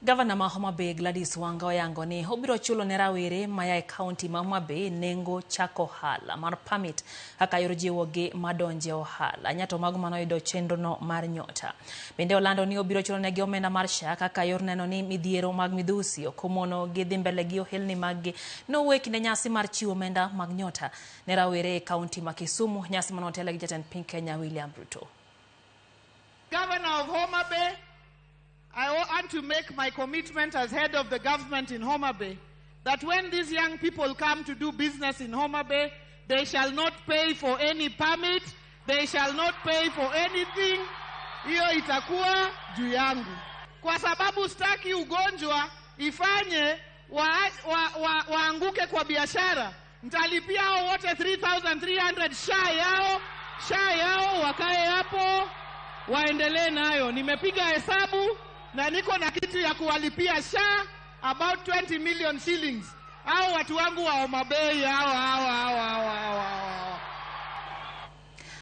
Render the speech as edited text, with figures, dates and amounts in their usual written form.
Gavana ma Homa Bay Gladys Wanga oyango ni obiro chulo ne rawere maya e kaunti ma Homa Bay nengo chako ohala mar permit kaka yor jiwogi madonje e ohala. Nyato mago manoyudo chenro no mar Nyota. Bende olando ni obiro chulo negi omenda mar SHA kaka yor neno ni midhiero mag midhusi ok omono gi dhi mbele gi ohelni maggi. Nowuoyo e kinde nyasi mar chiwo omenda mag Nyota ne rawere e kaunti ma Kisumu, nyasi manotele gi jatend piny Kenya William Ruto. Governor of Homa Bay, I want to make my commitment as head of the government in Homa Bay that when these young people come to do business in Homa Bay, they shall not pay for any permit, they shall not pay for anything. Hiyo itakuwa juu yangu, kwa sababu sitaki ugonjwa ifanye waanguke kwa biashara. Nitalipia hao wote 3300 SHA yao, SHA yao wakae hapo waendelee nayo. Nimepiga hesabu na niko na kitu ya kuwalipia SHA about 20 million shillings. Hao watu wangu wa Homa Bay hao hao hao hao.